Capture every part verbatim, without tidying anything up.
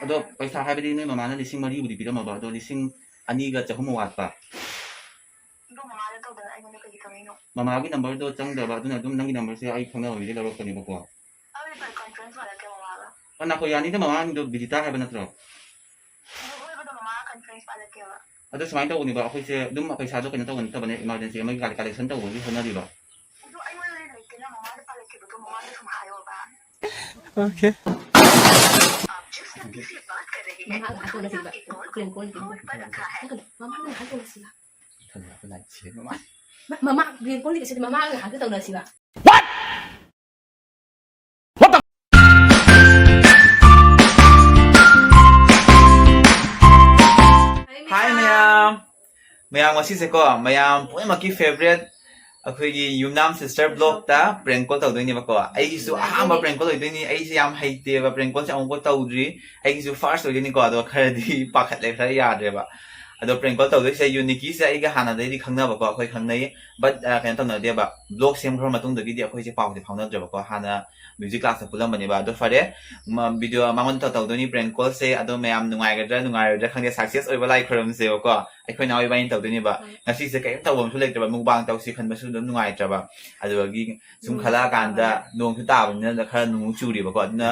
ꯑꯗꯣ ꯄꯩꯁꯥ ꯍꯥꯏꯕꯗꯤ ꯅꯣꯏ ꯃꯃꯥꯅ ꯂꯤꯁꯤꯡ ꯃꯔꯤꯕꯨꯗꯤ ꯄꯤꯔꯝꯃꯕ, ꯑꯗꯣ ꯂꯤꯁꯤꯡ ꯑꯅꯤꯒ ꯆꯍꯨꯝ ꯋꯥꯠꯄ꯫ ꯑꯗꯣ ꯃꯃꯥꯗ ꯇꯧꯗꯅ ꯑꯩꯉꯣꯟꯗ ꯀꯩꯒꯤ ꯇꯧꯔꯤꯅꯣ? ꯃꯃꯥꯒꯤ ꯅꯝꯕꯔꯗꯣ ꯆꯪꯗꯕ, ꯑꯗꯨꯅ ꯑꯗꯨꯝ ꯅꯪꯒꯤ ꯅꯝꯕꯔꯁꯦ ꯑꯩ ꯈꯪꯅꯕ ꯃꯤꯗꯒꯤ ꯂꯧꯔꯛꯄꯅꯦꯕꯀꯣ꯫ ꯑꯗꯨꯗꯤ ꯐꯔꯦ, ꯀꯟꯐ꯭ꯔꯦꯟꯁ ꯄꯥꯜꯂꯛꯀꯦ ꯃꯃꯥꯒ꯫ ꯑꯣ, ꯅꯥꯈꯣ, ꯌꯥꯅꯤꯗ, ꯃꯃꯥ ꯃꯃꯤꯡꯗꯣ ꯕꯤꯖꯤꯇꯥ ꯍꯥꯏꯕ ꯅꯠꯇ꯭ꯔꯣ? ꯑꯗꯨ ꯍꯣꯏꯕꯗꯣ ꯃꯃꯥꯒ ꯀꯟꯐ꯭ꯔꯦꯟꯁ ꯄꯥꯜꯂꯛꯀꯦꯕ꯫ ꯑꯗꯣ ꯁꯨꯃꯥꯏꯅ ꯇꯧꯕꯅꯦꯕ, ꯑꯩꯈꯣꯏꯁꯦ ꯑꯗꯨꯝ ꯄꯩꯁꯥꯗꯣ ꯀꯩꯅꯣ ꯇꯧꯕ ꯅꯠꯇꯕꯅꯦ, ꯏꯃꯥꯔꯖꯦꯟꯁꯤ ꯑꯃꯒꯤ ꯀꯂꯦꯛꯁꯟ ꯇꯧꯕꯒꯤ ꯍꯣꯠꯅꯔꯤꯕ꯫ ꯑꯗꯨ ꯑꯩꯉꯣꯟꯗꯗꯤ ꯂꯩꯇꯦꯅ, ꯃꯃꯥꯗ ꯄꯥꯜꯂꯛꯈꯤꯕꯗꯣ ꯃꯃꯥꯗ ꯁꯨꯝ ꯍꯥꯏꯌꯣꯕ꯫ Okay. आप जिस व्यक्ति से बात कर रहे हैं, ꯃꯃꯥꯒ ꯉꯥꯏꯍꯥꯛ ꯇꯧꯅꯁꯤꯕ꯫ ꯐꯣꯟ ꯄ꯭ꯔꯦꯡ ꯀꯣꯜꯒꯤ꯫ ꯍꯣꯜ पर रखा है꯫ ꯃꯃꯥꯒ ꯉꯥꯏꯍꯥꯛ ꯇꯧꯅꯁꯤꯕ꯫ ꯃꯃꯥ, ꯃꯃꯥ, ꯄ꯭ꯔꯦꯡ ꯀꯣꯜꯒꯤ ꯀꯩꯁꯨ ꯃꯃꯥꯒ ꯉꯥꯏꯍꯥꯛꯇ ꯇꯧꯅꯁꯤꯕ꯫ Hi, ꯃꯌꯥꯝ꯫ ꯃꯌꯥꯝ, ꯉꯁꯤꯁꯦꯀꯣ, ꯃꯌꯥꯝ ꯄꯨꯝꯅꯃꯛꯀꯤ favourite ꯑꯩꯈꯣꯏꯒꯤ ꯌꯨꯝꯅꯥꯝ sister vlogꯇ prank call ꯇꯧꯗꯣꯏꯅꯦꯕꯀꯣ꯫ ꯑꯩꯒꯤꯁꯨ ꯑꯍꯥꯟꯕ prank call ꯑꯣꯏꯗꯣꯏꯅꯤ꯫ ꯑꯩꯁꯦ ꯌꯥꯝ ꯍꯩꯇꯦꯕ, prank callꯁꯦ ꯑꯃꯨꯛꯐꯥꯎ ꯇꯧꯗ꯭ꯔꯤ꯫ ꯑꯩꯒꯤꯁꯨ first ꯑꯣꯏꯗꯣꯏꯅꯤꯀꯣ, ꯑꯗꯣ ꯈꯔꯗꯤ ꯄꯥꯈꯠꯂꯦ, ꯈꯔ ꯌꯥꯗ꯭ꯔꯦꯕ꯫ ꯑꯗꯣ prank call ꯇꯧꯗꯣꯏꯁꯦ ꯌꯨꯅꯤꯀꯤꯁꯦ ꯑꯩꯒ ꯍꯥꯟꯅꯗꯩꯗꯤ ꯈꯪꯅꯕꯀꯣ, ꯑꯩꯈꯣꯏ ꯈꯪꯅꯩ꯫ But, ꯑ, ꯀꯩꯅꯣ ꯇꯧꯅꯗꯦꯕ, vlog ꯁꯦꯝꯈ꯭ꯔ ꯃꯇꯨꯡꯗꯒꯤꯗꯤ ꯑꯩꯈꯣꯏꯁꯦ ꯄꯥꯎꯁꯦ ꯐꯥꯎꯅꯗ꯭ꯔꯦꯕꯀꯣ꯫ ꯍꯥꯟꯅ music classꯇ ꯄꯨꯜꯂꯝꯕꯅꯦꯕ꯫ ꯑꯗꯣ ꯐꯔꯦ, ꯃ-, video ꯃꯉꯣꯟꯗ ꯇꯧꯗꯣꯏꯅꯤ prank callꯁꯦ꯫ ꯑꯗꯣ ꯃꯌꯥꯝ ꯅꯨꯡꯉꯥꯏꯒꯗ꯭ꯔꯥ ꯅꯨꯡꯉꯥꯏꯔꯣꯏꯗ꯭ꯔꯥ ꯈꯪꯗꯦ, success ꯑꯣꯏꯕ ꯂꯥꯏ ꯈꯣꯏꯔꯝꯁꯦꯕꯀꯣ꯫ ꯑꯩꯈꯣꯏ ꯏꯅꯥꯎ ꯏꯕꯥꯅꯤ ꯇꯧꯗꯣꯏꯅꯦꯕ꯫ ꯍꯣꯏ꯫ ꯉꯁꯤꯁꯦ ꯀꯔꯤꯝ ꯇꯧꯕ ꯑꯃꯁꯨ ꯂꯩꯇ꯭ꯔꯕ, mukbang ꯇꯧꯁꯤ ꯈꯟꯕꯁꯨ ꯑꯗꯨꯝ ꯅꯨꯡꯉꯥꯏꯇ꯭ꯔꯕ꯫ ꯑꯗꯨꯗꯒꯤ ꯁꯨꯝ ꯅꯣꯡꯁꯨ ꯈꯜꯂꯛꯑꯀꯥꯟꯗ ꯇꯥꯕꯅꯤꯅ꯫ ꯅꯣꯡꯁꯨ ꯇꯥꯕꯅꯤꯅ ꯈꯔ ꯅꯣꯡꯁꯨ ꯆꯨꯔꯤꯕꯀꯣ꯫ ꯑꯗꯨꯅ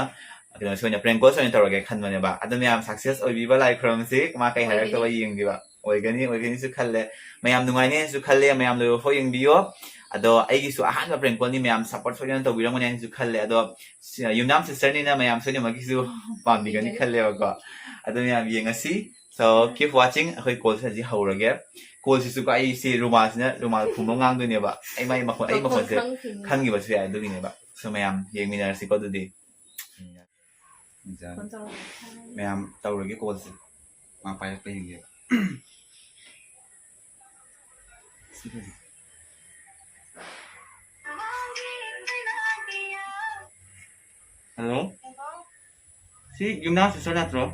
ꯀꯩꯅꯣꯁꯦ ꯑꯣꯏꯅ prank callꯁꯦ ꯑꯣꯏꯅ ꯇꯧꯔꯒꯦ ꯈꯟꯕꯅꯦꯕ꯫ ꯑꯗꯣ ꯃꯌꯥꯝ success ꯑꯣꯏꯕꯤꯕ ꯂꯥꯏ ꯈꯨꯔꯨꯝꯁꯤ꯫ ꯃꯥ ꯀꯩ ꯍꯥꯏꯔꯛꯇꯧꯕ ꯑꯣꯏꯒꯅꯤ꯫ ꯌꯦꯡꯁꯤꯕ꯫ ꯑꯣꯏꯒꯅꯤ, ꯑꯣꯏꯒꯅꯤꯁꯨ ꯈꯜꯂꯦ꯫ ꯃꯌꯥꯝ ꯅꯨꯡꯉꯥꯏꯅꯤꯁꯨ ꯈꯜꯂꯦ꯫ ꯃꯌꯥꯝ ꯂꯣꯏꯕ ꯐꯥꯎ ꯌꯦꯡꯕꯤꯌꯣ꯫ ꯑꯗꯣ ꯑꯩꯒꯤꯁꯨ ꯑꯍꯥꯟꯕ prank callꯅꯤ, ꯃꯌꯥꯝ support ꯁꯣꯏꯗꯅ ꯇꯧꯕꯤꯔꯝꯒꯅꯤ ꯍꯥꯏꯅꯁꯨ ꯈꯜꯂꯦ꯫ ꯑꯗꯣ ꯁꯤ-, ꯌꯨꯝꯅꯥꯝ sisterꯅꯤꯅ ꯃꯌꯥꯝ ꯁꯣꯏꯗꯅꯃꯛꯀꯤꯁꯨ ꯄꯥꯝꯕꯤꯒꯅꯤ ꯈꯜꯂꯦꯕꯀꯣ꯫ ꯑꯗꯣ ꯃꯌꯥꯝ ꯌꯦꯡꯉꯁꯤ꯫ So, keep watching꯫ ꯑꯩꯈꯣꯏ callꯁꯦ ꯍꯧꯖꯤꯛ ꯍꯧꯔꯒꯦ꯫ Callꯁꯤꯁꯨꯀꯣ, ꯑꯩꯁꯦ ꯔꯨꯃꯥꯜꯁꯤꯅ, ꯔꯨꯃꯥꯜ ꯈꯨꯝꯕ ꯉꯥꯡꯗꯣꯏꯅꯦꯕ꯫ ꯑꯩ ꯃꯥꯏ ꯃꯈꯣꯟ, ꯑꯩ ꯃꯈꯣꯟ ꯃꯈꯣꯟꯁꯦ ꯈꯪꯈꯤꯅꯦ꯫ ꯈꯪꯈꯤꯕꯁꯨ ꯌꯥꯏ, ꯑꯗꯨꯒꯤꯅꯦꯕ꯫ So, ꯃꯌꯥꯝ ꯌꯦꯡꯃꯤꯟꯅꯔꯁꯤꯀꯣ ꯑꯗꯨꯗꯤ꯫ ꯐꯣꯟ ꯇꯧꯔꯛꯑꯣ꯫ ꯃꯌꯥꯝ ꯇꯧꯔꯒꯦ callꯁꯦ꯫ ꯃꯥ ꯄꯥꯏꯔꯛꯄ ꯌꯦꯡꯒꯦꯕ꯫ Hello? ꯁꯤ ꯌꯨꯝꯅꯥꯝ sister ꯅꯠꯇ꯭ꯔꯣ?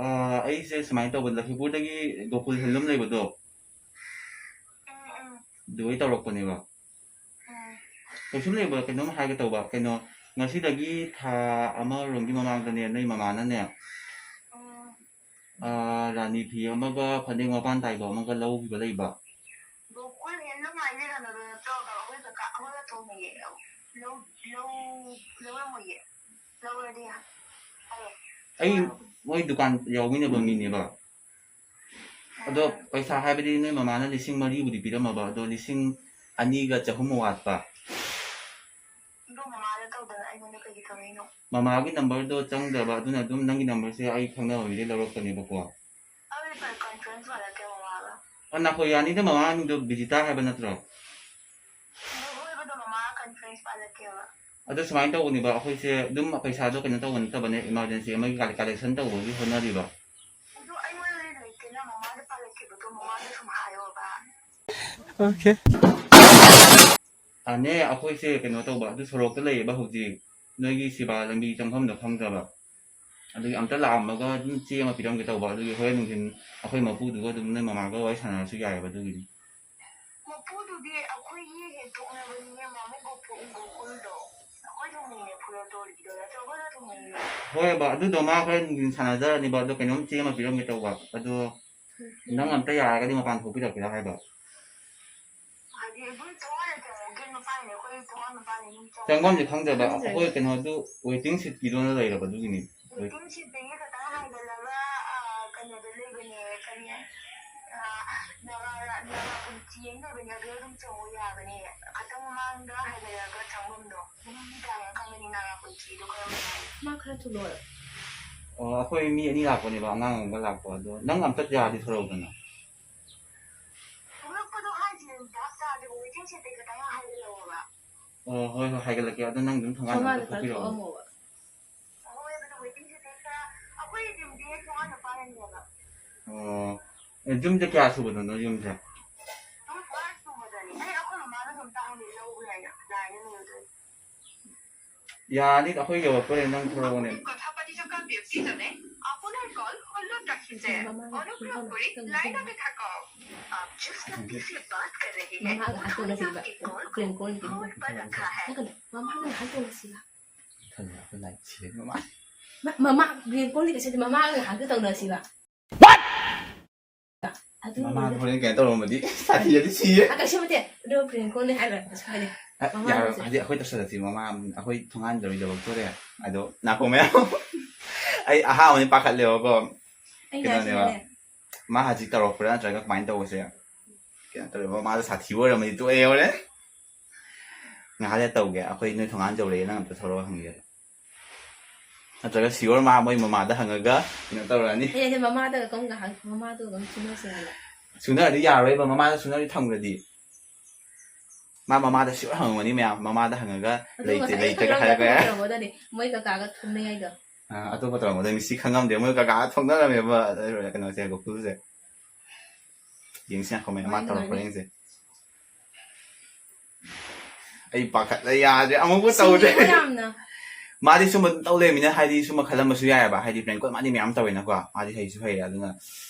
ꯑꯥ, ꯑꯩꯁꯦ ꯁꯨꯃꯥꯏꯅ ꯇꯧꯕ, ꯂꯛꯈꯤꯄꯨꯔꯗꯒꯤ ꯒꯣꯀꯨꯜ ꯍꯦꯟꯂꯨꯝ ꯂꯩꯕꯗꯣ, ꯑꯗꯨꯗꯩ ꯇꯧꯔꯛꯄꯅꯦꯕ꯫ ꯀꯩꯁꯨ ꯂꯩꯕ, ꯀꯩꯅꯣꯝ ꯍꯥꯏꯒꯦ ꯇꯧꯕ, ꯀꯩꯅꯣ, ꯉꯁꯤꯗꯒꯤ ꯊꯥ ꯑꯃꯔꯣꯝꯒꯤ ꯃꯃꯥꯡꯗꯅꯦ, ꯅꯣꯏ ꯃꯃꯥꯅꯅꯦ, ꯎꯝ꯫ ꯑꯥ, ꯔꯥꯅꯤ ꯐꯤ ꯑꯃꯒ ꯐꯅꯦꯛ ꯃꯄꯥꯟ ꯇꯥꯏꯕ ꯑꯃꯒ ꯂꯧꯈꯤꯕ ꯂꯩꯕ꯫ ꯑꯗꯣ ꯑꯩꯈꯣꯏ ꯍꯦꯟꯅ ꯅꯨꯡꯉꯥꯏꯖꯩ ꯀꯩꯅꯣꯗꯣ ꯅꯠꯇ꯭ꯔꯣ? ꯑꯩꯈꯣꯏ ꯀꯀꯥ ꯑꯃꯒ ꯊꯣꯡꯅꯩꯌꯦ꯫ ꯂꯧ-, ꯂꯧ-, ꯂꯧꯔꯝꯃꯣꯏꯌꯦ꯫ ꯂꯧꯔꯗꯤ ꯍꯥꯏꯌꯣ꯫ ꯑꯩ ꯃꯣꯏ ꯗꯨꯀꯥꯟ ꯌꯥꯎꯃꯤꯟꯅꯕ ꯃꯤꯅꯦꯕ꯫ ꯑꯗꯣ ꯎꯝ꯫ ꯄꯩꯁꯥ ꯍꯥꯏꯕꯗꯤ ꯅꯣꯏ ꯃꯃꯥꯅ ꯂꯤꯁꯤꯡ ꯃꯔꯤꯕꯨꯗꯤ ꯄꯤꯔꯝꯃꯕ, ꯑꯗꯣ ꯂꯤꯁꯤꯡ ꯑꯅꯤꯒ ꯆꯍꯨꯝ ꯋꯥꯠꯄ꯫ ꯑꯗꯣ ꯃꯃꯥꯗ ꯇꯧꯗꯅ ꯑꯩꯉꯣꯟꯗ ꯀꯩꯒꯤ ꯇꯧꯔꯛꯏꯅꯣ? ꯃꯃꯥꯒꯤ ꯅꯝꯕꯔꯗꯣ ꯆꯪꯗꯕ, ꯑꯗꯨꯅ ꯑꯗꯨꯝ ꯅꯪꯒꯤ ꯅꯝꯕꯔꯁꯦ ꯑꯩ ꯈꯪꯅꯕ ꯃꯤꯗꯩ ꯂꯧꯔꯛꯄꯅꯦꯕꯀꯣ꯫ ꯑꯗꯨꯗꯤ ꯀꯔꯤ ꯀꯟꯐ꯭ꯔꯦꯟꯁ ꯄꯥꯜꯂꯛꯀꯦ ꯃꯃꯥꯒ? ꯑ, ꯅꯈꯣꯏ ꯌꯥꯅꯤꯗ, ꯃꯃꯥ ꯃꯤꯡꯗꯣ ꯕꯤꯖꯤꯇꯥ ꯍꯥꯏꯕ ꯅꯠꯇ꯭ꯔꯣ? ꯑꯗꯣ ꯍꯣꯏꯕꯗꯣ ꯃꯃꯥꯒ ꯀꯟꯐ꯭ꯔꯦꯟꯁ ꯄꯥꯜꯂꯛꯀꯦꯕ꯫ ꯑꯗꯣ ꯁꯨꯃꯥꯏꯅ ꯇꯧꯕꯅꯦꯕ, ꯑꯩꯈꯣꯏꯁꯦ ꯑꯗꯨꯝ ꯄꯩꯁꯥꯗꯣ ꯀꯩꯅꯣ ꯇꯧꯕ ꯅꯠꯇꯕꯅꯦ, ꯏꯃꯥꯔꯖꯦꯟꯁꯤ ꯑꯃꯒꯤ ꯀꯂꯦ-, ꯀꯂꯦꯛꯁꯟ ꯇꯧꯕꯒꯤ ꯍꯣꯠꯅꯔꯤꯕ꯫ ꯑꯗꯣ ꯑꯩꯉꯣꯟꯗꯗꯤ ꯂꯩꯇꯦꯅ, ꯃꯃꯥꯗ ꯄꯥꯜꯂꯛꯈꯤꯕꯗꯣ ꯃꯃꯥꯗ ꯁꯨꯝ ꯍꯥꯏꯌꯣꯕ꯫ ꯑꯣꯀꯦ꯫ ꯑꯅꯦ, ꯑꯩꯈꯣꯏꯁꯦ ꯀꯩꯅꯣ ꯇꯧꯕ, ꯑꯗꯨ ꯁꯣꯔꯣꯛꯇ ꯂꯩꯌꯦꯕ ꯍꯧꯖꯤꯛ, ꯅꯣꯏꯒꯤ ꯁꯤꯕꯥ ꯂꯝꯕꯤ ꯆꯪꯐꯝꯗꯣ ꯈꯪꯗ꯭ꯔꯕ, ꯑꯗꯨꯒꯤ ꯑꯝꯇ ꯂꯥꯛꯑꯝꯃꯒ ꯑꯗꯨꯝ ꯆꯦ ꯑꯃ ꯄꯤꯔꯝꯒꯦ ꯇꯧꯕ, ꯑꯗꯨꯒꯤ ꯍꯣꯔꯦꯟ ꯅꯨꯡꯊꯤꯟ ꯑꯩꯈꯣꯏ ꯃꯄꯨꯗꯨꯒ ꯑꯗꯨꯝ ꯅꯣꯏ ꯃꯃꯥꯒ ꯋꯥꯔꯤ ꯁꯥꯟꯅꯔꯁꯨ ꯌꯥꯏꯑꯕ ꯑꯗꯨꯒꯤꯗꯤ꯫ ꯃꯄꯨꯗꯨꯗꯤ ꯑꯩꯈꯣꯏꯒꯤ ꯍꯦꯛ ꯊꯣꯛꯅꯕꯅꯤꯅꯦ, ꯃꯥꯃꯣ ꯒꯣꯀꯨ-, ꯒꯣꯀꯨꯜꯗꯣ꯫ ꯑꯩꯈꯣꯏ ꯊꯣꯡꯅꯩꯅꯦ, ꯐꯨꯔꯣꯇꯣꯔꯤꯗꯣ ꯅꯠꯇ꯭ꯔꯣ? ꯑꯩꯈꯣꯏꯒ ꯊꯣꯡꯅꯩꯅꯦ꯫ ꯍꯣꯏꯕ, ꯑꯗꯨꯗꯣ ꯃꯥ ꯍꯣꯔꯦꯟ ꯅꯨꯡꯊꯤꯟ ꯁꯥꯟꯅꯖꯔꯅꯤꯕ, ꯑꯗꯣ ꯀꯩꯅꯣꯝ ꯆꯦ ꯑꯃ ꯄꯤꯔꯝꯒꯦ ꯇꯧꯕ, ꯑꯗꯣ ꯅꯪ ꯑꯝꯇ ꯌꯥꯔꯒꯗꯤ ꯃꯄꯥꯟ ꯊꯣꯛꯄꯤꯔꯛꯀꯦꯔꯥ ꯍꯥꯏꯕ꯫ ꯍꯥꯏꯗꯤ ꯑꯗꯨꯝ ꯊꯣꯡꯒꯥꯟꯗ ꯆꯪꯉꯣ, ꯒꯦꯠ ꯃꯄꯥꯟꯅꯦ, ꯑꯩꯈꯣꯏ ꯊꯣꯡꯒꯥꯟ ꯃꯄꯥꯟꯅꯦ ꯑꯗꯨꯝ ꯆꯪꯉꯣ꯫ ꯆꯪꯐꯝꯁꯦ ꯈꯪꯗꯕ, ꯈꯪꯗꯦ꯫ ꯑꯩꯈꯣꯏ ꯀꯩꯅꯣꯗꯨ ꯋꯦꯇꯤꯡ ꯁꯤꯠꯀꯤꯗꯨꯅ ꯂꯩꯔꯕ ꯑꯗꯨꯒꯤꯅꯤ꯫ ꯋꯦꯇꯤꯡ ꯁꯤꯠꯇꯒꯤ ꯈꯇꯪ ꯍꯥꯏꯒꯠꯂꯒ, ꯑ, ꯀꯩꯅꯣꯗ ꯂꯩꯕꯅꯦ, ꯀꯔꯤ, ꯑ, ꯅꯥꯒꯥ, ꯅꯥꯒꯥ ꯈꯨꯟꯆꯤ ꯑꯃ ꯂꯩꯕꯅꯦ, ꯑꯗꯨꯗ ꯑꯗꯨꯝ ꯆꯪꯉꯣ ꯌꯥꯒꯅꯤ꯫ ꯈꯇꯪ ꯃꯃꯥꯡꯗ ꯍꯥꯏꯒꯠꯂꯒ ꯆꯪꯐꯝꯗꯣ꯫ ꯑꯗꯨꯝ ꯇꯥꯏꯌꯦ, ꯈꯪꯒꯅꯤ ꯅꯥꯒꯥ ꯈꯨꯟꯆꯤꯗꯣ ꯀꯔꯝꯕꯅꯣ ꯍꯥꯏꯗꯣ꯫ ꯃꯥ ꯈꯔ ꯊꯨꯅ ꯑꯣꯏꯔꯣ꯫ ꯑꯣ, ꯑꯩꯈꯣꯏ ꯃꯤ ꯑꯅꯤ ꯂꯥꯛꯄꯅꯦꯕ, ꯑꯉꯥꯡ ꯑꯃꯒ ꯂꯥꯛꯄ, ꯑꯗꯣ ꯅꯪ ꯑꯝꯇ ꯌꯥꯔꯗꯤ ꯊꯣꯔꯛꯎꯗꯅ꯫ ꯊꯣꯛꯂꯛꯄꯗꯣ ꯍꯥꯏꯁꯤꯅꯦ, ꯚꯥꯞ ꯇꯥꯗꯦꯕ, ꯋꯦꯇꯤꯡ ꯁꯦꯠꯇꯩ ꯈꯇꯪ ꯍꯥꯏꯒꯠꯂꯛꯑꯣꯕ꯫ ꯑꯣ, ꯍꯣꯏ, ꯍꯣꯏ, ꯍꯥꯏꯒꯠꯂꯛꯀꯦ꯫ ꯑꯗꯣ ꯅꯪ ꯑꯗꯨꯝ ꯊꯣꯡꯒꯥꯟꯗ ꯑꯝꯇ ꯊꯣꯡꯒꯥꯟꯗ ꯈꯔ ꯊꯣꯛꯄꯤꯔꯛꯑꯣ꯫ ꯊꯣꯛꯑꯝꯃꯣꯕ꯫ ꯑꯍꯣꯏ, ꯑꯗꯨꯗ ꯋꯦꯇꯤꯡ ꯁꯦꯠꯇꯩ ꯈꯔ, ꯑꯩꯈꯣꯏ ꯌꯨꯝꯗꯤ ꯍꯦꯛ ꯊꯣꯡꯒꯥꯟ ꯃꯄꯥꯟꯗꯅꯦꯕ꯫ ꯑꯣ, ꯑꯦ, ꯌꯨꯝꯁꯦ ꯀꯌꯥ ꯁꯨꯕꯗꯅꯣ, ꯌꯨꯝꯁꯦ? ꯌꯨꯝ ꯐꯥꯔꯁ ꯁꯨꯕꯗꯅꯦ꯫ ꯑꯩ ꯑꯩꯈꯣꯏ ꯃꯃꯥꯗ ꯑꯗꯨꯝ ꯇꯥꯍꯜꯂꯦ, ꯂꯧꯕ ꯌꯥꯏꯅ, ꯂꯥꯏꯟꯗ ꯂꯩꯔꯨꯗꯣꯏꯅꯦ꯫ ꯌꯥꯅꯤ, ꯑꯩꯈꯣꯏ ꯌꯧꯔꯛꯇꯣꯔꯦ, ꯅꯪ ꯊꯣꯔꯛꯑꯣꯅꯦ꯫ আপুনি কথা পাতি থকা ব্যক্তিজনে আপোনাৰ কল হোল্ডত ৰাখিছে। অনুগ্ৰহ কৰি লাইনতে থাকক। आप जिस व्यक्ति से बात कर रहे हैं, उन्होंने आपकी कॉल को होल्ड पर रखा है। ꯃꯃꯥꯒ ꯍꯥꯏꯗꯣꯛꯑꯁꯤꯔ? ꯊꯜꯂꯦ ꯑꯩꯈꯣꯏ ꯂꯥꯏ ꯁꯤꯔꯦ ꯃꯃꯥ꯫ ꯃ- ꯃꯃꯥ ꯕ꯭ꯔꯦꯟ ꯀꯣꯜ ꯂꯤꯛ ꯑꯁꯤꯗꯤ ꯃꯃꯥꯒ ꯉꯥꯏꯍꯥꯛꯇ ꯇꯧꯅꯁꯤꯕ꯫ ꯑꯗꯨ ꯃꯃꯥꯗꯣ ꯍꯣꯔꯦꯟ ꯀꯩꯅꯣ ꯇꯧꯔꯝꯃꯗꯤ ꯁꯥꯊꯤꯔꯗꯤ ꯁꯤꯌꯦ꯫ ꯑ, ꯀꯩꯁꯨ ꯅꯠꯇꯦ꯫ ꯑꯗꯣ ꯕ꯭ꯔꯦꯟ ꯀꯣꯜꯅꯤ ꯍꯥꯏꯔ ꯀꯩꯁꯨ ꯀꯥꯏꯗꯦ꯫ ꯑ, ꯃꯃꯥ ꯌꯥꯔꯣꯏ, ꯍꯧꯖꯤꯛ ꯍꯥꯏꯗꯤ ꯑꯩꯈꯣꯏ ꯇꯧꯁꯜꯂꯗꯤ ꯃꯃꯥ ꯑꯩꯈꯣꯏ ꯊꯣꯡꯒꯥꯟ ꯌꯧꯔꯣꯏꯗꯕ ꯊꯣꯛꯑꯦ꯫ ꯑꯗꯣ ꯅꯥꯀꯣꯡ ꯃꯌꯥꯝ ꯑꯩ ꯑꯍꯥꯟꯕꯅꯤ ꯄꯥꯈꯠꯂꯦꯕꯀꯣ꯫ ꯑꯩ ꯀꯩꯅꯣꯅꯦꯕ꯫ ꯉꯥꯏꯁꯤꯅꯦ꯫ ꯃꯥ ꯍꯧꯖꯤꯛ ꯇꯧꯔꯛꯄ꯭ꯔꯥ ꯅꯠꯇ꯭ꯔꯒ ꯀꯃꯥꯏꯅ ꯇꯧꯕꯁꯦ? ꯀꯩꯅꯣ ꯇꯧꯔꯦ, ꯃꯃꯥꯗ ꯁꯥꯊꯤꯕ ꯑꯣꯏꯔꯝꯃꯗꯤ ꯇꯣꯛꯑꯦ ꯍꯣꯔꯦꯟ꯫ ꯉꯥꯏꯍꯥꯛ ꯂꯩꯔ ꯇꯧꯒꯦ, ꯑꯩꯈꯣꯏ ꯅꯣꯏ ꯊꯣꯡꯒꯥꯟ ꯌꯧꯔꯛꯑꯦ, ꯅꯪ ꯑꯝꯇ ꯊꯣꯛꯂꯛꯑꯣ ꯍꯪꯒꯦ꯫ ꯅꯠꯇ꯭ꯔꯒ ꯁꯤꯌꯣꯔ ꯃꯥ ꯃꯣꯏ ꯃꯃꯥꯗ ꯍꯪꯉꯒ ꯀꯩꯅꯣ ꯇꯧꯔꯛꯑꯅꯤ꯫ ꯑꯩ ꯑꯩꯁꯦ ꯃꯃꯥꯗꯒ ꯀꯝꯒ ꯍꯪ ꯃꯃꯥꯗꯨꯒ ꯑꯗꯨꯝ ꯁꯤꯟꯅꯁꯦ ꯍꯥꯏꯕ꯫ ꯁꯨꯅꯔꯗꯤ ꯌꯥꯔꯣꯏꯕ, ꯃꯃꯥꯗ ꯁꯨꯅꯔꯗꯤ ꯊꯝꯈ꯭ꯔꯗꯤ꯫ ꯃꯥ ꯃꯃꯥꯗ ꯁꯤꯌꯣꯔ ꯍꯪꯉꯝꯒꯅꯤ ꯃꯌꯥꯝ, ꯃꯃꯥꯗ ꯍꯪꯉꯒ ꯑꯗꯨ ꯂꯩꯇꯦ ꯉꯁꯥꯏ ꯂꯩꯇ꯭ꯔꯒ ꯈꯪꯉꯝꯗꯦ, ꯍꯥꯏꯔꯛꯄ ꯑꯇꯣꯞꯄ ꯌꯥꯏ꯫ ꯇꯧꯔꯝꯒꯗꯕꯅꯤ꯫ ꯃꯣꯏ ꯀꯀꯥꯒ ꯊꯨꯝꯅꯩ ꯍꯥꯏꯗꯣ꯫ ꯑ, ꯑꯇꯣꯞꯄ ꯇꯧꯔꯝꯒꯗꯕꯅꯤ, ꯃꯤꯁꯤ ꯈꯪꯉꯝꯗꯦ, ꯃꯣꯏ ꯀꯀꯥ ꯊꯣꯛꯅꯔꯝꯃꯦꯕ꯫ ꯑꯗꯨ ꯀꯩꯅꯣꯁꯦ, ꯒꯣꯀꯨꯜꯁꯦ꯫ ꯌꯦꯡꯁꯤ ꯉꯥꯏꯈꯣ, ꯃꯥ ꯀꯃꯥꯏꯅ ꯇꯧꯔꯛꯄ꯭ꯔꯥ ꯇꯧꯔꯅꯤ? ꯌꯦꯡꯁꯦ꯫ ꯑꯩ ꯄꯥꯈꯠꯂꯦ, ꯌꯥꯗ꯭ꯔꯦ, ꯑꯃꯨꯛꯄꯨ ꯇꯧꯗ꯭ꯔꯦ꯫ ꯁꯤꯡꯉꯦꯕ ꯌꯥꯝꯅ꯫ ꯃꯥꯗꯤ ꯁꯨꯝꯕ ꯑꯗꯨꯝ ꯇꯧ ꯂꯩꯔꯃꯤꯅ, ꯍꯥꯏꯗꯤ ꯁꯨꯝꯕ ꯈꯜꯂꯝꯕꯁꯨ ꯌꯥꯏꯑꯕ, ꯍꯥꯏꯗꯤ ꯄ꯭ꯔꯦꯡ ꯀꯣꯜ ꯃꯥꯗꯤ ꯃꯌꯥꯝ ꯇꯧꯋꯦꯅꯀꯣ, ꯃꯥꯗꯤ ꯍꯩꯁꯨ ꯍꯩꯔꯦ, ꯑꯗꯨꯅ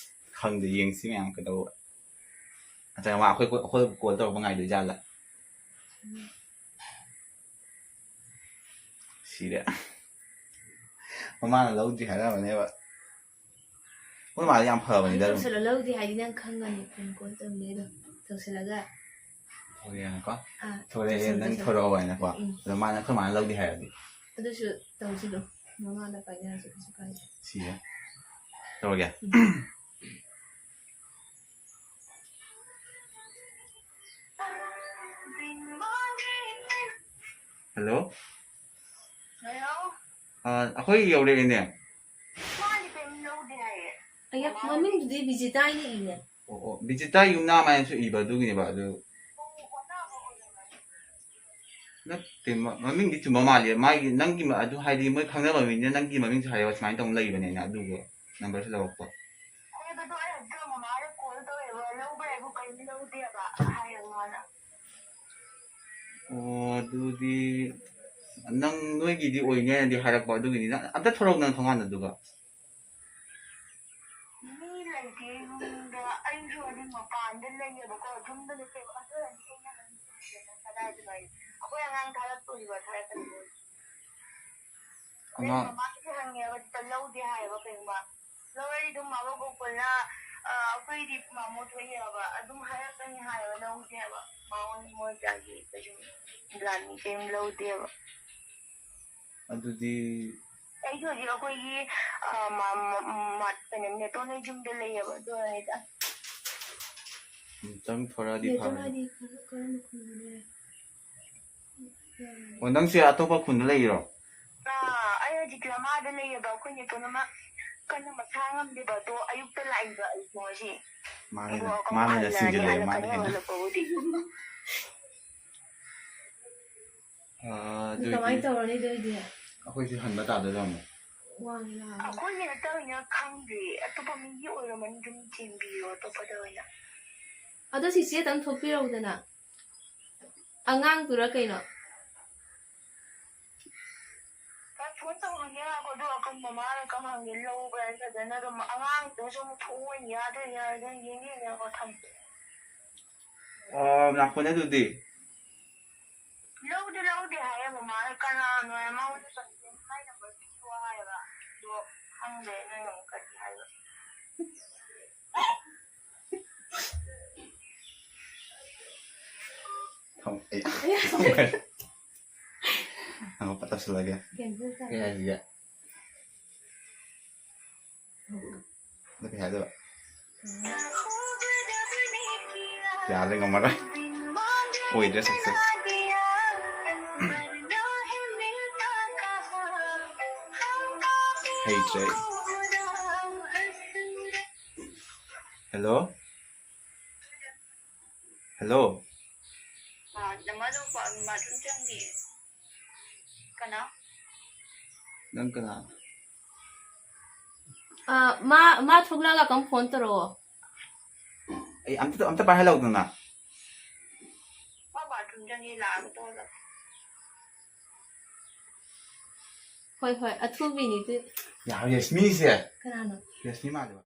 ꯈꯪꯗꯦ, ꯌꯦꯡꯁꯤ ꯃꯌꯥꯝ ꯀꯩꯗꯧꯕ꯫ ꯅꯠꯇ꯭ꯔꯒ ꯃꯥ ꯑꯩꯈꯣꯏ ꯑꯩꯈꯣꯏ ꯀꯣꯜ ꯇꯧꯔꯛꯄ ꯉꯥꯏꯗꯣꯏ ꯖꯥꯠꯂ? ꯁꯤꯔꯦ꯫ ꯃꯃꯥꯅ ꯂꯧꯗ꯭ꯔꯤ ꯍꯥꯏꯔꯝꯃꯅꯦꯕ꯫ ꯃꯣꯏ ꯃꯥꯗꯤ ꯌꯥꯝ ꯐꯕꯅꯤꯗ ꯑꯗꯨꯝ꯫ ꯇꯧꯁꯜꯂꯣ, ꯂꯧꯗꯦ ꯍꯥꯏꯗꯤ ꯅꯪ ꯈꯪꯒꯅꯤ ꯄ꯭ꯔꯦꯡ ꯀꯣꯜ ꯇꯧꯅꯤꯗꯣ꯫ ꯇꯧꯁꯜꯂꯒ ꯊꯣꯔꯛꯑꯦꯅꯀꯣ꯫ ꯑꯥ, ꯊꯣꯔꯛꯑꯦ, ꯇꯧꯁꯜꯂꯣ, ꯅꯪ ꯇꯧꯁꯜꯂꯣ꯫ ꯊꯣꯔꯛꯑꯣ ꯍꯥꯏꯅꯀꯣ꯫ ꯎꯝ꯫ ꯑꯗꯣ ꯃꯥꯅ ꯑꯩꯈꯣꯏ ꯃꯥꯅ ꯂꯧꯗꯦ ꯍꯥꯏꯔꯗꯤ? ꯑꯗꯨꯁꯨ ꯇꯧꯁꯤꯜꯂꯣ꯫ ꯃꯃꯥꯗ ꯄꯥꯏꯅꯔꯁꯨ ꯀꯩꯁꯨ ꯀꯥꯏꯗꯦ꯫ ꯁꯤꯁꯦ ꯇꯧꯔꯒꯦ꯫ ꯎꯝ꯫ ꯍꯜꯂꯣ꯫ ꯍꯜꯂꯣ꯫ ꯑ, ꯑꯩꯈꯣꯏ ꯌꯧꯔꯛꯑꯦꯅꯦ꯫ ꯃꯥꯗꯤ ꯀꯔꯤꯝ ꯂꯧꯗꯦ ꯍꯥꯏꯌꯦ꯫ ꯑꯌꯥ, ꯃꯃꯤꯡꯗꯨꯗꯤ ꯕꯤꯖꯤꯇꯥ ꯍꯥꯏꯅ ꯏꯅꯦ꯫ ꯑꯣ, ꯑꯣ, ꯕꯤꯖꯤꯇꯥ ꯌꯨꯝꯅꯥꯝ ꯍꯥꯏꯅꯁꯨ ꯏꯕ ꯑꯗꯨꯒꯤꯅꯦꯕ ꯑꯗꯨ꯫ ꯅꯠꯇꯦ, ꯃ- ꯃꯃꯤꯡꯗꯤ ꯆꯨꯝꯕ ꯃꯥꯜꯂꯦ꯫ ꯃꯥꯒꯤ, ꯅꯪꯒꯤ ꯃ- ꯑꯗꯨ ꯍꯥꯏꯗꯤ ꯃꯣꯏ ꯈꯪꯅꯕ ꯃꯤꯅ ꯅꯪꯒꯤ ꯃꯃꯤꯡꯁꯨ ꯍꯥꯏꯌꯣ ꯁꯨꯃꯥꯏꯅ ꯇꯧꯅ ꯂꯩꯕꯅꯦꯅ ꯑꯗꯨꯒ ꯅꯝꯕꯔꯁꯨ ꯂꯧꯔꯛꯄ꯫ ꯑꯩ ꯑꯗꯨꯗꯣ ꯑꯩ ꯑꯗꯨ ꯃꯃꯥꯗ ꯀꯣꯜ ꯇꯧꯋꯦꯕ, ꯂꯧꯕ꯭ꯔꯥ ꯍꯥꯏꯕꯨ ꯀꯔꯤꯝ ꯂꯧꯗꯦꯕ ꯍꯥꯏꯌꯦ ꯃꯥꯅ꯫ ꯑꯣ, ꯑꯗꯨꯗꯤ ꯅꯪ ꯅꯣꯏꯒꯤꯗꯤ ꯑꯣꯏꯅꯦꯅꯗꯤ ꯍꯥꯏꯔꯛꯄ ꯑꯗꯨꯒꯤꯅꯤ꯫ ꯅꯪ ꯑꯝꯇ ꯊꯣꯔꯛꯑꯣ ꯅꯪ ꯊꯣꯡꯒꯥꯟꯗ ꯑꯗꯨꯒ꯫ ꯃꯤ ꯂꯩꯇꯦ ꯌꯨꯝꯗ, ꯑꯩꯁꯨ ꯍꯧꯖꯤꯛ ꯃꯄꯥꯟꯗ ꯂꯩꯌꯦꯕꯀꯣ, ꯌꯨꯝꯗ ꯅꯠꯇꯦꯕ, ꯑꯗꯨ ꯑꯣꯏꯔꯗꯤ ꯑꯩꯅ ꯅꯪ ꯀꯗꯥꯏꯗ ꯂꯩ? ꯑꯩꯈꯣꯏ ꯑꯉꯥꯡ ꯊꯥꯔꯛꯇꯣꯔꯤꯕ, ꯊꯥꯔꯛꯀꯅꯤ ꯃꯣꯏ꯫ ꯃꯥ ꯃꯃꯥꯁꯨ ꯍꯪꯉꯦꯕ, ꯑꯗꯨꯗ ꯂꯧꯗꯦ ꯍꯥꯏꯌꯦꯕ ꯀꯩꯒꯨꯝꯕ꯫ ꯂꯧꯔꯗꯤ ꯑꯗꯨꯝ ꯃꯥꯕꯣꯛ ꯒꯣꯀꯨꯜꯅ, ꯑ, ꯑꯩꯈꯣꯏꯗꯤ ꯃꯥꯃꯣ ꯊꯣꯛꯑꯦꯕ, ꯑꯗꯨꯝ ꯍꯥꯏꯔꯛꯀꯅꯤ ꯍꯥꯏꯌꯦꯕ, ꯂꯧꯗꯦ ꯍꯥꯏꯕ꯫ ꯃꯥꯉꯣꯟ ꯃꯣꯏ ꯀꯌꯥꯒꯤ ꯀꯩꯁꯨ ꯄ꯭ꯂꯥꯟ ꯀꯩꯝ ꯂꯧꯗꯦꯕ꯫ ꯑꯗꯨꯗꯤ ꯑꯩꯁꯨ ꯍꯧꯖꯤꯛ ꯑꯩꯈꯣꯏꯒꯤ, ꯑ, ꯃꯥ-, ꯃꯥ-, ꯃꯥ-, ꯀꯩꯅꯣ, ꯅꯦꯇꯣꯟ ꯍꯣꯏ ꯌꯨꯝꯗ ꯂꯩꯌꯦꯕ, ꯑꯗꯨꯅꯅꯤꯗ꯫ ꯑꯝꯇꯪ ꯊꯣꯔꯛꯑꯗꯤ ꯅꯦꯇꯣꯟ ꯐꯔꯦ꯫ ꯍꯥꯏꯗꯤ ꯀꯔ-, ꯀꯔꯝꯕ ꯈꯨꯟꯗꯅꯣ? ꯑꯣ, ꯅꯪꯁꯦ ꯑꯇꯣꯞꯄ ꯈꯨꯟꯗ ꯂꯩꯔꯤꯔꯣ? ꯑꯥ, ꯑꯩ ꯍꯧꯖꯤꯛ ꯂꯝꯃꯥꯗ ꯂꯩꯌꯦꯕ꯫ ꯑꯩꯈꯣꯏ ꯅꯦꯇꯣꯟ ꯑꯃ ꯀꯟꯅ ꯃꯁꯥ ꯉꯝꯗꯦꯕ, ꯑꯗꯣ ꯑꯌꯨꯛꯇ ꯂꯥꯛꯏꯕ ꯑꯩꯁꯦ ꯉꯁꯤ꯫ ꯃꯥꯅ ꯑꯗꯣ ꯍꯦꯟꯅ, ꯑꯃꯨꯛ ꯃꯥꯅ ꯍꯦꯟꯅ ꯍꯜꯂꯛꯑꯅꯤ, ꯆꯤꯡꯁꯤꯜꯂꯛꯑꯦ, ꯃꯥꯅ ꯍꯜꯂꯛꯀꯅꯤ ꯍꯦꯟꯅ꯫ ꯍꯜꯂꯛꯄꯕꯨꯗꯤ꯫ ꯑꯥ, ꯑꯗꯨ ꯑꯗꯨꯏꯗꯤ ꯀꯃꯥꯏꯅ ꯇꯧꯔꯅꯤ ꯑꯗꯨꯏꯗꯤ? ꯑꯩꯈꯣꯏꯁꯦ ꯍꯟꯕ ꯇꯥꯗꯣꯏꯔꯥ ꯑꯃꯨꯛ? ꯋꯥꯡꯅ꯫ ꯑꯩꯈꯣꯏꯒꯤ ꯅꯠꯇꯕꯅꯤꯅ ꯈꯪꯗꯦ, ꯑꯇꯣꯞꯄ ꯃꯤꯒꯤ ꯑꯣꯏꯔꯝꯃꯅꯤ, ꯑꯗꯨꯝ ꯆꯦꯟꯕꯤꯌꯣ ꯑꯇꯣꯞꯄꯗ ꯑꯣꯏꯅ꯫ ꯑꯗꯣ ꯁꯤꯁꯦ ꯑꯗꯨꯝ ꯊꯣꯛꯄꯤꯔꯧꯗꯅ꯫ ꯑꯉꯥꯡꯗꯨꯔ ꯀꯩꯅꯣ? ꯐꯣꯟ ꯇꯧꯍꯟꯒꯦ ꯉꯥꯏꯈꯣ, ꯑꯗꯨꯒ ꯑꯀꯟꯕ ꯃꯥꯅ ꯀꯃꯥꯡꯒꯤ ꯂꯧꯕ꯭ꯔꯥ ꯐꯖꯅ ꯑꯗꯨꯝ ꯑꯉꯥꯡꯗꯨꯁꯨ ꯑꯃꯨꯛ ꯊꯣꯛꯑꯣꯏ ꯌꯥꯗꯣꯏ ꯌꯥꯔꯣꯏꯗꯣꯏ ꯌꯦꯡꯉꯦ ꯉꯥꯏꯈꯣ ꯊꯝꯃꯦ꯫ ꯑꯣ, ꯉꯥꯏꯈꯣꯅꯦ ꯑꯗꯨꯗꯤ꯫ ꯂꯧꯗꯤ ꯂꯧꯗꯦ ꯍꯥꯏꯌꯦ ꯃꯃꯥꯅ, ꯀꯅꯥꯅꯣ ꯍꯥꯏ, ꯃꯉꯣꯟꯗ ꯆꯠꯂꯦ, ꯃꯥꯏ ꯅꯝꯕꯔ ꯄꯤꯌꯣ ꯍꯥꯏꯌꯦꯕ꯫ ꯑꯗꯣ ꯈꯪꯗꯦ ꯅꯪꯅ ꯑꯃꯨꯛ ꯀꯔꯤ ꯍꯥꯏꯕ꯫ ꯊꯝ-, ꯑꯦ, ꯊꯝꯈ꯭ꯔꯦ꯫ ꯑꯃꯨꯛꯀ ꯇꯧꯁꯤꯜꯂꯒꯦ꯫ ꯀꯩ ꯍꯥꯏꯅ ꯇꯧ-, ꯀꯩ ꯍꯥꯏꯁꯤꯒꯦ? ꯑꯗꯨ ꯀꯩ ꯍꯥꯏꯗꯣꯏꯕ? ꯎꯝ꯫ ꯌꯥꯗ꯭ꯔꯦ, ꯉꯝꯃꯔꯣꯏ꯫ ꯑꯣꯏꯗ꯭ꯔꯦ success꯫ ꯍꯩꯇ꯭ꯔꯦ ꯑꯩ꯫ Hello? Hello? ꯑꯥ, ꯅꯃꯥꯗꯣ ꯕꯥ-, ꯕꯥꯊꯔꯨꯝ ꯆꯪꯈꯤꯌꯦ꯫ ꯀꯅꯥ? ꯅꯪ ꯀꯅꯥ? ꯑꯥ, ꯃꯥ, ꯃꯥ ꯊꯣꯛꯂꯛꯑꯒ ꯀꯝ ꯐꯣꯟ ꯇꯧꯔꯛꯑꯣ꯫ ꯑꯩ ꯑꯝꯇ, ꯑꯝꯇ ꯄꯥꯏꯍꯜꯂꯧꯗꯅ꯫ ꯃꯥ ꯕꯥꯊꯔꯨꯝ ꯆꯪꯉꯤ, ꯂꯥꯛꯑꯒ ꯇꯧꯍꯜꯂꯛꯑꯣ꯫ ꯍꯣꯏ, ꯍꯣꯏ, ꯑꯊꯨꯕꯤꯅꯤ ꯑꯗꯨ꯫ ꯌꯥꯔꯣꯏ, ꯌꯥꯁꯃꯤꯁꯦ꯫ ꯀꯅꯥꯅꯣ? ꯌꯥꯁꯃꯤ ꯃꯥꯜꯂꯦꯕ꯫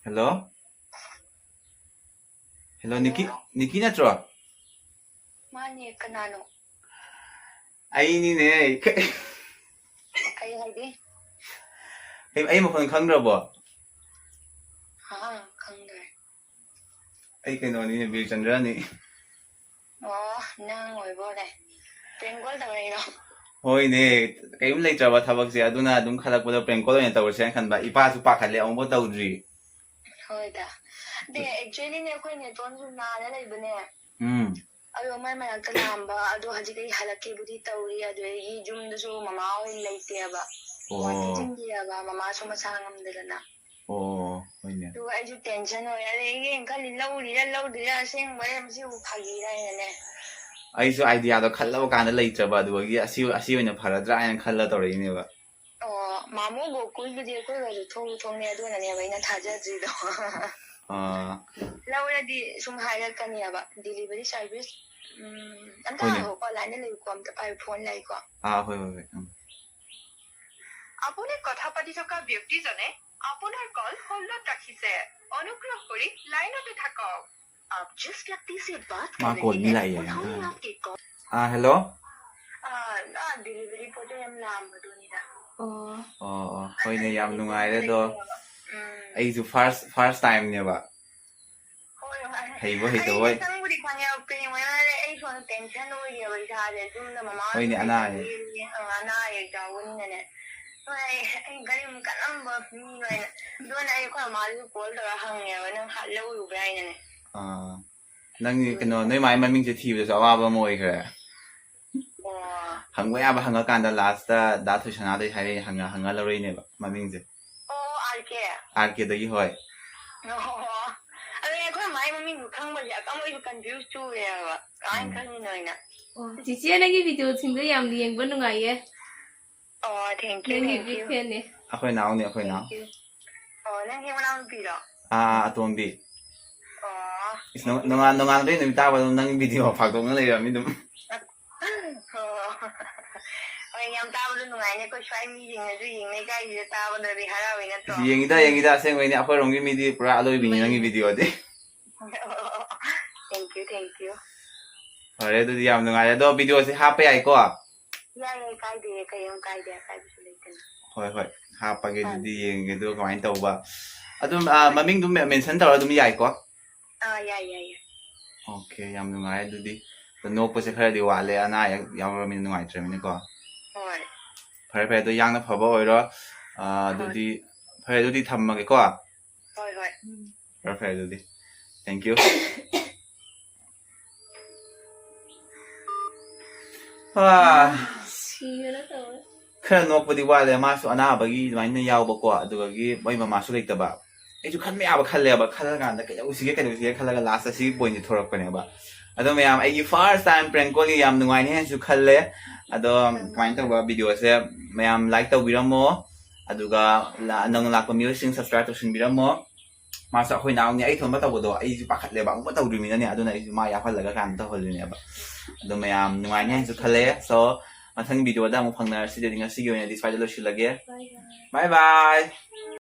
Hello? ꯍꯜꯂꯣ, ꯅꯤꯀꯤ, ꯅꯤꯀꯤ ꯅꯠꯇ꯭ꯔꯣ? ꯃꯥꯅꯦ, ꯀꯅꯥꯅꯣ? ꯑꯩꯅꯤꯅꯦ꯫ ꯀꯩ ꯍꯥꯏꯒꯦ? ꯑꯩ, ꯑꯩ ꯃꯈꯣꯟ ꯈꯪꯗ꯭ꯔꯕꯣ? ꯑꯥ, ꯈꯪꯗ꯭ꯔꯦ꯫ ꯑꯩ ꯀꯩꯅꯣꯅꯤꯅꯦ, ꯕꯤꯔꯆꯟꯗ꯭ꯔꯅꯤ꯫ ꯑꯣ, ꯅꯪ ꯑꯣꯏꯕ ꯑꯣꯏꯔꯦ꯫ Prank call ꯇꯧꯔꯛꯏꯔꯣ? ꯍꯣꯏꯅꯦ, ꯀꯩꯝ ꯂꯩꯇ꯭ꯔꯕ ꯊꯕꯛꯁꯦ, ꯑꯗꯨꯅ ꯑꯗꯨꯝ ꯈꯜꯂꯛꯄꯗ prank call ꯑꯣꯏꯅ ꯇꯧꯔꯁꯦꯅ ꯈꯟꯕ꯫ ꯏꯄꯥꯁꯨ ꯄꯥꯈꯠꯂꯦ, ꯑꯃꯨꯛꯐꯥꯎ ꯇꯧꯗ꯭ꯔꯤ꯫ ꯍꯣꯏꯗ꯫ ꯑꯗꯦ, actually ꯅꯦ, ꯑꯩꯈꯣꯏ ꯅꯦꯇꯣꯟꯁꯨ ꯅꯥꯔ ꯂꯩꯕꯅꯦ꯫ ꯎꯝ꯫ ꯑꯗꯣ ꯃꯥꯏ ꯃꯅꯥꯛꯇ ꯂꯥꯛꯑꯝꯕ, ꯑꯗꯣ ꯍꯧꯖꯤꯛ ꯑꯩ ꯍꯜꯂꯛꯀꯦꯕꯨꯗꯤ ꯇꯧꯔꯤ, ꯑꯗꯨꯗꯒꯤ ꯌꯨꯝꯗꯁꯨ ꯃꯃꯥ ꯍꯣꯏ ꯂꯩꯇꯦꯕ꯫ ꯑꯣ꯫ ꯒꯨꯍꯥꯇꯤ ꯆꯤꯡꯈꯤꯑꯕ, ꯃꯃꯥꯁꯨ ꯃꯁꯥ ꯉꯝꯗꯗꯅ꯫ ꯑꯣ, ꯍꯣꯏꯅꯦ꯫ ꯑꯗꯨꯒ ꯑꯩꯁꯨ tension ꯑꯣꯏ, ꯑꯗꯩ ꯑꯩꯅ ꯈꯜꯂꯤ, ꯂꯧꯔꯤꯔꯥ ꯂꯧꯗ꯭ꯔꯤꯔꯥ, ꯑꯁꯦꯡꯕꯔꯥ ꯃꯁꯤꯕꯨ ꯐꯥꯒꯤꯔꯥ ꯍꯥꯏꯅꯅꯦ꯫ ꯑꯩꯁꯨ idea ꯗꯣ ꯈꯜꯂꯕ ꯀꯥꯟꯗ ꯂꯩꯇ꯭ꯔꯕ, ꯑꯗꯨꯒꯤ ꯑꯁꯤ, ꯑꯁꯤ ꯑꯣꯏꯅ ꯐꯔꯗ꯭ꯔꯥ ꯍꯥꯏꯅ ꯈꯜꯂ ꯇꯧꯔꯛꯏꯅꯦꯕ꯫ ꯑꯣ, ꯃꯥꯃꯣ ꯒꯣꯀꯨꯜꯕꯨꯗꯤ ꯑꯩꯈꯣꯏꯒꯁꯨ ꯊꯣꯡꯁꯨ ꯊꯣꯡꯅꯩ, ꯑꯗꯨꯅꯅꯦꯕ ꯑꯩꯅ ꯊꯥꯖꯗ꯭ꯔꯤꯗꯣ꯫ ꯑꯥ꯫ ꯂꯧꯔꯗꯤ ꯁꯨꯝ ꯍꯥꯏꯔꯛꯀꯅꯦꯕ, delivery service, ꯎꯝ, ꯑꯝꯇ ꯍꯣꯏꯅꯦ꯫ ꯉꯥꯏꯈꯣꯀꯣ, line ꯗ ꯂꯩꯌꯨꯀꯣ, ꯑꯝꯇ ꯄꯥꯏꯌꯨ, phone ꯂꯥꯛꯏꯀꯣ꯫ ꯑꯥ, ꯍꯣꯏ, ꯍꯣꯏ, ꯍꯣꯏ, ꯎꯝ꯫ আপুনি কথা পাতি থকা ব্যক্তিজনে আপোনাৰ call holdত ৰাখিছে। অনুগ্ৰহ কৰি লাইনতে থাকক। आप जिस व्यक्ति से बात कर रहे हैं, उन्होंने आपके call। ꯑꯥ, hello? ꯑꯥ, ꯑꯥ, delivery ꯄꯣꯠꯇꯣ ꯌꯥꯝ ꯂꯥꯝꯕꯗꯨꯅꯤꯗ꯫ ꯑꯣ꯫ ꯑꯣ, ꯑꯣ, ꯍꯣꯏꯅꯦ, ꯌꯥꯝ ꯅꯨꯡꯉꯥꯏꯔꯦ ꯑꯗꯣ꯫ ꯎꯝ꯫ ꯑꯩꯁꯨ first, first time ꯅꯦꯕ꯫ ꯍꯣꯏ, ꯍꯣꯏ꯫ ꯍꯩꯕ ꯍꯩꯇꯕ ꯑꯩ ꯍꯣꯏ꯫ ꯈꯪꯕꯨꯗꯤ ꯈꯪꯉꯦ, ꯀꯩꯅꯣ ꯍꯥꯏꯔꯦ, ꯑꯩ ꯁꯣꯝꯗ tension ꯑꯣꯏꯔꯦꯕ ꯏꯁꯥꯁꯦ, ꯌꯨꯝꯗ ꯃꯃꯥ ꯍꯣꯏꯅꯦ, ꯑꯅꯥ ꯑꯌꯦꯛ꯫ ꯂꯩꯇꯕꯒꯤ, ꯑ, ꯑꯅꯥ ꯑꯌꯦꯛ ꯌꯥꯎꯕꯅꯤꯅꯅꯦ꯫ ꯍꯣꯏ, ꯑꯩ, ꯑꯩ ꯀꯔꯤꯝ ꯀꯜꯂꯝꯕ ꯃꯤ ꯑꯣꯏꯅ꯫ ꯑꯗꯨꯅ ꯑꯩ ꯑꯩꯈꯣꯏ ꯃꯃꯥꯗꯁꯨ call ꯇꯧꯔ ꯍꯪꯉꯦꯕ, "ꯅꯪ ꯍꯥꯠ ꯂꯧꯔꯨꯕ꯭ꯔꯥ?" ꯍꯥꯏꯅꯅꯦ꯫ ꯑꯥ꯫ ꯅꯪꯒꯤ ꯀꯩꯅꯣ, ꯅꯣꯏ ꯃꯥꯏ ꯃꯃꯤꯡꯁꯦ ꯊꯤꯕꯗꯁꯨ ꯑꯋꯥꯕ ꯑꯃ ꯑꯣꯏꯈ꯭ꯔꯦ꯫ ꯑꯣ꯫ ꯍꯪꯕ ꯌꯥꯕ ꯍꯪꯉꯀꯥꯟꯗ last ꯗꯥ ꯊꯣꯏꯁꯅꯥꯗꯩ ꯍꯥꯏꯔꯛꯑꯦ, ꯍꯪꯉ, ꯍꯪꯉ ꯂꯧꯔꯛꯏꯅꯦꯕ ꯃꯃꯤꯡꯁꯦ꯫ ꯑꯣ, ꯑꯥꯔ ꯀꯦ? ꯑꯥꯔ ꯀꯦꯗꯒꯤ, ꯍꯣꯏ꯫ ꯑꯣ꯫ ꯑꯗꯨꯅꯦ ꯑꯩꯈꯣꯏ ꯃꯥꯏ ꯃꯃꯤꯡꯗꯨ ꯈꯪꯕꯁꯦ ꯑꯗꯨꯝ ꯑꯩꯁꯨ confuse ꯆꯨꯔꯦꯕ꯫ ꯀꯃꯥꯏꯅ ꯎꯝ꯫ ꯈꯪꯉꯤꯅꯣ ꯍꯥꯏꯅ꯫ ꯑꯣ, ꯆꯤꯆꯦ, ꯅꯪꯒꯤ video ꯁꯤꯡꯗꯣ ꯌꯥꯝ ꯌꯦꯡꯕ ꯅꯨꯡꯉꯥꯏꯌꯦ꯫ ꯑꯣ, thank you, ꯅꯪꯒꯤ thank big you꯫ Fan ꯅꯦ꯫ ꯑꯩꯈꯣꯏ ꯅꯥꯎꯅꯦ, ꯑꯩꯈꯣꯏ ꯅꯥꯎ꯫ Thank you꯫ ꯑꯣ, ꯅꯪꯒꯤ ꯃꯅꯥꯎꯅꯨꯄꯤꯔꯣ? ꯑꯥ, ꯑꯇꯣꯝꯕꯤ꯫ ꯑꯣ꯫ ꯏꯁ, ꯅꯣꯡ-, ꯅꯣꯡꯉꯥꯟ-, ꯅꯣꯡꯉꯥꯟꯕꯗꯩ ꯅꯨꯃꯤꯠ ꯇꯥꯕ ꯑꯗꯨꯝ ꯅꯪꯒꯤ video ꯐꯥꯛꯇꯣꯛꯅ ꯂꯩꯔꯕꯅꯤ ꯑꯗꯨꯝ꯫ ꯑꯣ꯫ ꯍꯣꯏ, ꯌꯥꯝ ꯇꯥꯕꯗꯣ ꯅꯨꯡꯉꯥꯏꯅꯦ꯫ ꯑꯩꯈꯣꯏ ꯁ꯭ꯋꯥꯏ ꯃꯤꯁꯤꯡꯅꯁꯨ ꯌꯦꯡꯅꯩ ꯀꯥꯏꯁꯤꯗ ꯇꯥꯕꯗꯗꯤ ꯍꯔꯥꯎꯋꯤ ꯅꯠꯇ꯭ꯔꯣ? ꯌꯦꯡꯉꯤꯗ, ꯌꯦꯡꯉꯤꯗ, ꯑꯁꯦꯡꯕꯩꯅꯦ꯫ ꯑꯩꯈꯣꯏꯔꯣꯝꯒꯤ ꯃꯤꯗꯤ ꯄꯨꯔꯥ ꯑꯂꯣꯏꯕꯤꯅꯤ ꯅꯪꯒꯤ ꯃꯩꯅꯦ꯫ Video ꯗꯤ꯫ ꯑꯣ, Thank you. ꯐꯔꯦ, ꯑꯗꯨꯗꯤ ꯌꯥꯝ ꯅꯨꯡꯉꯥꯏꯔꯦ꯫ ꯑꯗꯣ ꯚꯤꯗꯤꯑꯣꯁꯦ ꯍꯥꯞꯄ ꯌꯥꯏꯀꯣ? ꯌꯥꯏ ꯌꯥꯏ, ꯀꯥꯏꯗꯦ, ꯀꯩꯝ ꯀꯥꯏꯗꯦ, ꯑꯀꯥꯏꯕꯁꯨ ꯂꯩꯇꯦ꯫ ꯍꯣꯏ ꯍꯣꯏ, ꯍꯥꯞꯄꯒꯦ꯫ ꯑꯗꯨꯗꯤ ꯌꯦꯡꯒꯦ ꯑꯗꯨꯒ ꯀꯃꯥꯏꯅ ꯇꯧꯕ꯫ ꯑꯗꯨꯝ ꯑ, ꯃꯃꯤꯡꯗꯨꯝ ꯃꯦꯟꯁꯟ ꯇꯧꯔ ꯑꯗꯨꯝ ꯌꯥꯏꯀꯣ? ꯑꯥ, ꯌꯥꯏ ꯌꯥꯏ ꯌꯥꯏ꯫ ꯑꯣꯀꯦ, ꯌꯥꯝ ꯅꯨꯡꯉꯥꯏ꯫ ꯑꯗꯨꯗꯤ ꯑꯗꯣ ꯅꯣꯛꯄꯁꯦ ꯈꯔꯗꯤ ꯋꯥꯠꯂꯦ, ꯑꯅꯥ ꯑꯌꯦꯛ ꯌꯥꯎꯔꯃꯤꯅ ꯅꯨꯡꯉꯥꯏꯇ꯭ꯔꯃꯤꯅꯀꯣ꯫ ꯍꯣꯏ ꯐꯔꯦ ꯐꯔꯦ, ꯑꯗꯣ ꯌꯥꯡꯅ ꯐꯕ ꯑꯣꯏꯔꯣ꯫ ꯑ, ꯑꯗꯨꯗꯤ ꯐꯔꯦ, ꯑꯗꯨꯗꯤ ꯊꯝꯃꯒꯦꯀꯣ꯫ ꯍꯣꯏ ꯍꯣꯏ꯫ ꯐꯔꯦ ꯐꯔꯦ, ꯑꯗꯨꯗꯤ thank you꯫ ꯑꯥ, ꯁꯤꯒꯅ ꯇꯧꯔꯦ꯫ ꯈꯔ ꯅꯣꯛꯄꯗꯤ ꯋꯥꯠꯂꯦ, ꯃꯥꯁꯨ ꯑꯅꯥꯕꯒꯤ ꯑꯗꯨꯃꯥꯏꯅ ꯌꯥꯎꯕꯀꯣ, ꯑꯗꯨꯗꯒꯤ ꯃꯣꯏ ꯃꯃꯥꯁꯨ ꯂꯩꯇꯕ꯫ ꯑꯩꯁꯨ ꯈꯟꯕ ꯌꯥꯕ ꯈꯜꯂꯦꯕ, ꯈꯜꯂ ꯀꯥꯟꯗ ꯀꯩꯗꯧꯁꯤꯒꯦ ꯀꯩꯗꯧꯁꯤꯒꯦ ꯈꯜꯂꯒ ꯂꯥꯁꯇ ꯁꯤꯒꯤ ꯄꯣꯏꯟꯁꯦ ꯊꯣꯔꯛꯄꯅꯦꯕ꯫ ꯑꯗꯣ ꯃꯌꯥꯝ, ꯑꯩꯒꯤ first time prank call ꯅꯤ, ꯌꯥꯝ ꯅꯨꯡꯉꯥꯏꯅꯤ ꯍꯥꯏꯅꯁꯨ ꯈꯜꯂꯦ꯫ ꯑꯗꯣ ꯀꯃꯥꯏꯅ ꯇꯧꯕ, ꯚꯤꯗꯤꯑꯣꯁꯦ ꯃꯌꯥꯝ ꯂꯥꯏꯛ ꯇꯧꯕꯤꯔꯝꯃꯣ, ꯑꯗꯨꯒ ꯂ- ꯅꯧꯅ ꯂꯥꯛꯄ ꯃꯤꯑꯣꯏꯁꯤꯡ ꯁꯕꯁꯀ꯭ꯔꯥꯏꯕ ꯇꯧꯁꯤꯟꯕꯤꯔꯝꯃꯣ꯫ ꯃꯥꯁꯨ ꯑꯩꯈꯣꯏ ꯅꯥꯎꯅꯤ, ꯑꯩ ꯊꯣꯟꯕ ꯇꯧꯕꯗꯣ ꯑꯩꯁꯨ ꯄꯥꯈꯠꯂꯦꯕ, ꯑꯃꯨꯛꯀ ꯇꯧꯗ꯭ꯔꯤꯕꯅꯤꯅꯅꯦ, ꯑꯗꯨꯅ ꯑꯩꯁꯨ ꯃꯥ ꯌꯥꯎꯍꯜꯂꯒ ꯀꯥꯟꯗ ꯇꯧꯍꯜꯂꯤꯅꯦꯕ꯫ ꯑꯗꯣ ꯃꯌꯥꯝ ꯅꯨꯡꯉꯥꯏꯅꯤ ꯍꯥꯏꯅꯁꯨ ꯈꯜꯂꯦ꯫ So ꯃꯊꯪ ꯚꯤꯗꯤꯑꯣꯗ ꯑꯃꯨꯛ ꯐꯪꯅꯔꯁꯤ꯫ ꯑꯗꯨꯗꯤ ꯉꯁꯤꯒꯤ ꯑꯣꯏꯅꯗꯤ ꯁ꯭ꯋꯥꯏꯗ ꯂꯣꯏꯁꯤꯜꯂꯒꯦ꯫ Bye bye꯫